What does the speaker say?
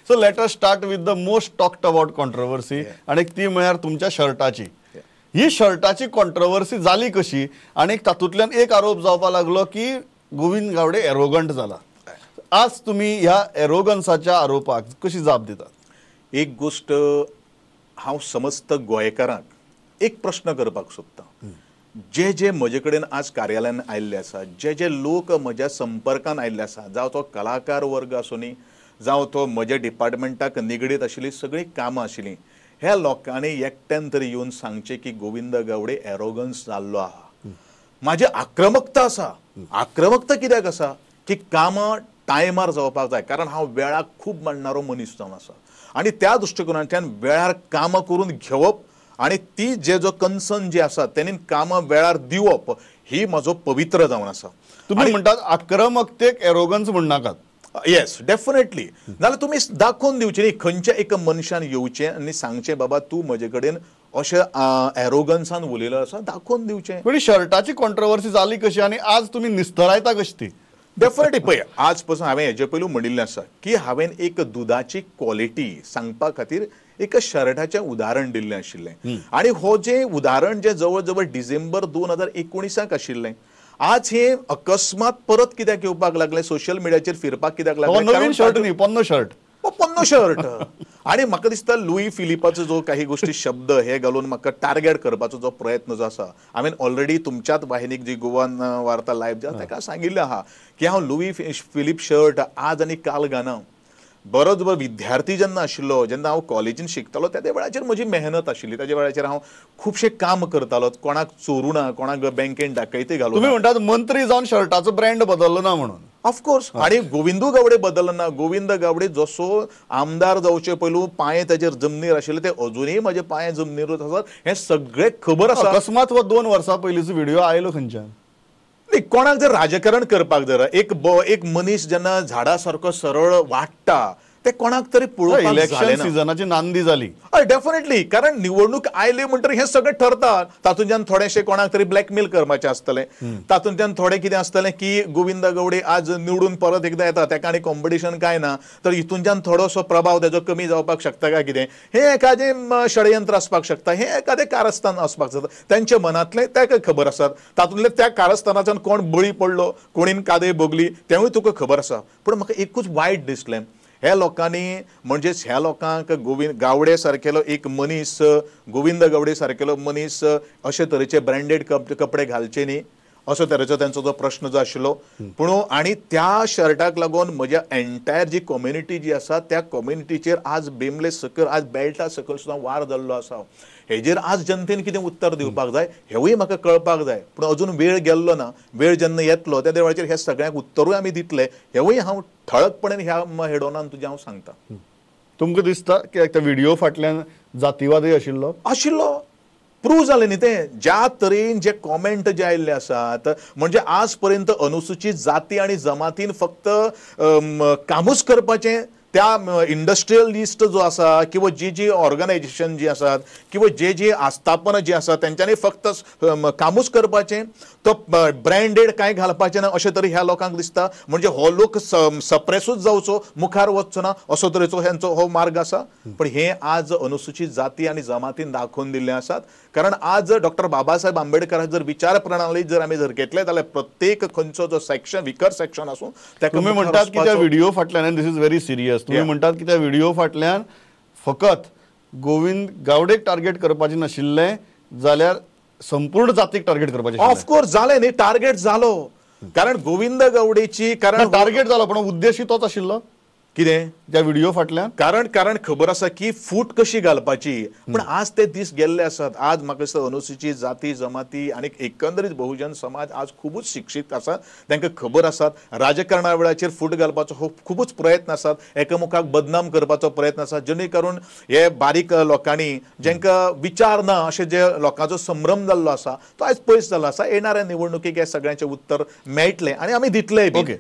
So let us start with the most talked about controversy आनी ती म्हळ्यार तुमच्या शर्टाची. ही शर्टाची कॉन्ट्रवर्सी जाली कशी आनी तातूंतल्यान एक आरोप जावपाक लागलो की गोविंद गावडे एरोगंट जाला. आज तुमी ह्या एरोगन्साच्या आरोपाक कशी जाप दितात? एक गोष्ट हांव समस्त गोंयकारांक एक प्रश्न करपाक सोदतां. जे जे म्हजे कडेन आज कार्यालयान आयिल्ले आसा, जे जे लोक म्हज्या संपर्कान आयिल्ले आसा, जावं तो कलाकार वर्ग आसूं न्ही, जावं तो म्हज्या डिपार्टमेंटाक निगडीत आशिल्लीं सगळीं कामां आशिल्लीं, ह्या लोकांनी एकट्यान तरी येवन सांगचें की गोविंद गावडे एरोगन्स जाल्लो आहा. म्हाजी आक्रमकता आसा. आक्रमकता कित्याक आसा की कामां टायमार जावपाक जाय, कारण हांव वेळाक खूब मांडणारो मनीस जावन आसा आनी त्या दृश्टिकोनांतल्यान वेळार कामां करून घेवप आनी ती जे जो कन्सर्न जी आसा तेणी कामां वेळार दिवप ही म्हजो पवित्र जावन आसा. तुमी म्हणटात आक्रमकतेक एरोगन्स म्हणनाकात. येस, डेफिनेटली. नाल्यार तुमी दाखोवन दिवचें न्ही खंयच्या एका मनशान येवचें आनी सांगचें बाबा तूं म्हजे कडेन अशें एरोगन्सान उलयलो आसा, दाखोवन दिवचें. पण शर्टाची कॉन्ट्रवर्सी जाली कशी आनी आज तुमी निस्तरायता कशी ती? डेफिनेटली. पळय, आज पसून हांवें हेजे पयलू म्हणिल्लें आसा की हांवें एक दुदाची क्वॉलिटी सांगपा खातीर एक शर्टाचें उदाहरण दिल्लें आशिल्लें आनी हो जें उदाहरण जें जवळ जवळ डिसेंबर 2019 आशिल्लें, आज हे अकस्मात परत कित्याक येवपाक लागलें, सोशल मिडियाचेर फिरपाक कित्याक लागलें? नवीन शर्ट न्ही, पोन्नो शर्ट. पोन्नो शर्ट. आनी म्हाका दिसता लुई फिलिपाचो जो काही गोष्टी शब्द हे घालून म्हाका टार्गेट करपाचो जो प्रयत्न जो आसा, हांवें ऑलरेडी तुमच्याच वाहिनीक जी गोवन वार्ता लायव्ह जी ताका सांगिल्लें आहा की हांव लुई फिलीप शर्ट आज आनी काल घालना. बरोच बरो विद्यार्थी जेन्ना आशिल्लो, जेन्ना हांव कॉलेजीन शिकतालो त्या वेळाचेर म्हजी मेहनत आशिल्ली, ताज्या वेळाचेर हांव खुबशें काम करतालो, कोणाक चोरूं ना, कोणाक बँकेन डाकयती घालूं. तुमी म्हणटात मंत्री जावन शर्टाचो ब्रँड बदललो ना म्हणून. ऑफकोर्स. आनी गोविंदू गावडे बदललो ना. गोविंद गावडे जसो आमदार जावचे पयलू पांये ताजेर जमनीर आशिल्ले ते अजुनूय म्हजे पांये जमनीरूच आसात, हें सगळें खबर आसा. अकस्मात हो 2 वर्सां पयलींचो व्हिडिओ आयलो खंयच्यान? न्ही, कोणाक जर राजकारण करपाक जर एक मनीस जेन्ना झाडा सारको सरळ वाडटा ते कोणाक तरी पळोवपाक इलेक्शन सिजनाची नांदी जाली. हय, डेफिनेटली. कारण निवडणूक आयली म्हणटकीर हें सगळें ठरता. तातूंतल्यान थोडेशें कोणाक तरी ब्लॅकमेल करपाचें आसतलें, तातूंतल्यान थोडें कितें आसतलें की गोविंद गावडे आज निवडून परत एकदां येता, ताका आनी कॉम्पिटिशन कांय ना, तर हितूनच्यान थोडोसो प्रभाव ताजो कमी जावपाक शकता काय कितें, हें एखादें षडयंत्र आसपाक शकता, हें एखादें कारस्थान आसपाक शकता तेंच्या मनांतलें, ताका खबर आसात. तातूंतलें त्या कारस्थानाच्यान कोण बळी पडलो, कोणीन कादय भोगली तेंवूय तुका खबर आसा. पूण म्हाका एकूच वायट दिसलें, ह्या लोकांनी म्हणजेच ह्या लोकांक गोविंद गावडे सारकेलो एक मनीस, गोविंद गावडे सारकेलो मनीस अशे तरेचे ब्रँडेड कपडे घालचे न्ही, असो तरेचो तेंचो जो प्रश्न जो आशिल्लो. पूण आनी त्या शर्टाक लागून म्हज्या एंटायर जी कम्युनिटी जी आसा त्या कम्युनिटीचेर आज बेमले सकयल, आज बेल्टा सकयल सुद्दां वार जाल्लो आसा. हेजेर आज जनतेन कितें उत्तर दिवपाक जाय हेवूय म्हाका कळपाक जाय. पूण अजून वेळ गेल्लो ना. वेळ जेन्ना येतलो त्या वेळाचेर ह्या सगळ्यांक उत्तरूय आमी दितले, हेवूय हांव ठळकपणान ह्या हेडोनान तुजें हांव सांगता. तुमकां दिसता की त्या व्हिडिओ फाटल्यान जातीवादय आशिल्लो? आशिल्लो. प्रूव जालें न्ही तें. ज्या तरेन जे कॉमेंट जे आयिल्ले आसात, म्हणजे आज पर्यंत अनुसूचित जाती आनी जमातीन फक्त कामूच करपाचें, त्या इंडस्ट्रियलिस्ट जो आसा किंवा जी जी ऑर्गनायजेशन जी आसात किंवा जे जी आस्थापनां जी आसात तेंच्यांनी फक्त कामूच करपाचें, तो ब्रँडेड कांय घालपाचें ना अशें तरी ह्या लोकांक दिसता. म्हणजे हो लोक सप्रेसूच जावचो, मुखार वचचो ना, असो तरेचो हेंचो हो मार्ग आसा. पण हे आज अनुसूचित जाती आनी जमातीन दाखोवन दिल्ले आसात. कारण आज डॉक्टर बाबासाहेब आंबेडकर जर विचार प्रणाली जर आमी जर घेतले जाल्यार प्रत्येक खंयचो जो सेक्शन, विकर सेक्शन आसूं, तुमी म्हणटात की त्या व्हिडिओ फाटल्यान, this is very serious, तुमी म्हणटात की त्या व्हिडिओ फाटल्यान फकत गोविंद गावडेक टार्गेट करपाचें नाशिल्लें जाल्यार संपूर्ण जातीक टार्गेट करपाचें. ऑफकोर्स जालें न्ही, टार्गेट जालो. कारण गोविंद गावडेची, कारण टार्गेट जालो पण उद्देश तोच आशिल्लो कितें त्या व्हिडिओ फाटल्यान. कारण कारण खबर आसा की फूट कशी घालपाची. पण आज ते दीस गेल्ले आसात. आज म्हाका दिसता अनुसूचित जाती जमाती आनी एकंदरीत बहुजन समाज आज खुबूच शिक्षीत आसा, तांकां खबर आसात राजकारणा वेळाचेर फूट घालपाचो हो खुबूच प्रयत्न आसात, एकामुखाक बदनाम करपाचो प्रयत्न आसा, जेणे करून हे बारीक लोकांनी जांकां विचार ना अशे जे लोकांचो संभ्रम जाल्लो आसा तो आयज पयस जाल्लो आसा. येणाऱ्या निवडणुकीक हे सगळ्यांचें उत्तर मेळटलें आनी आमी दितलेय. ओके.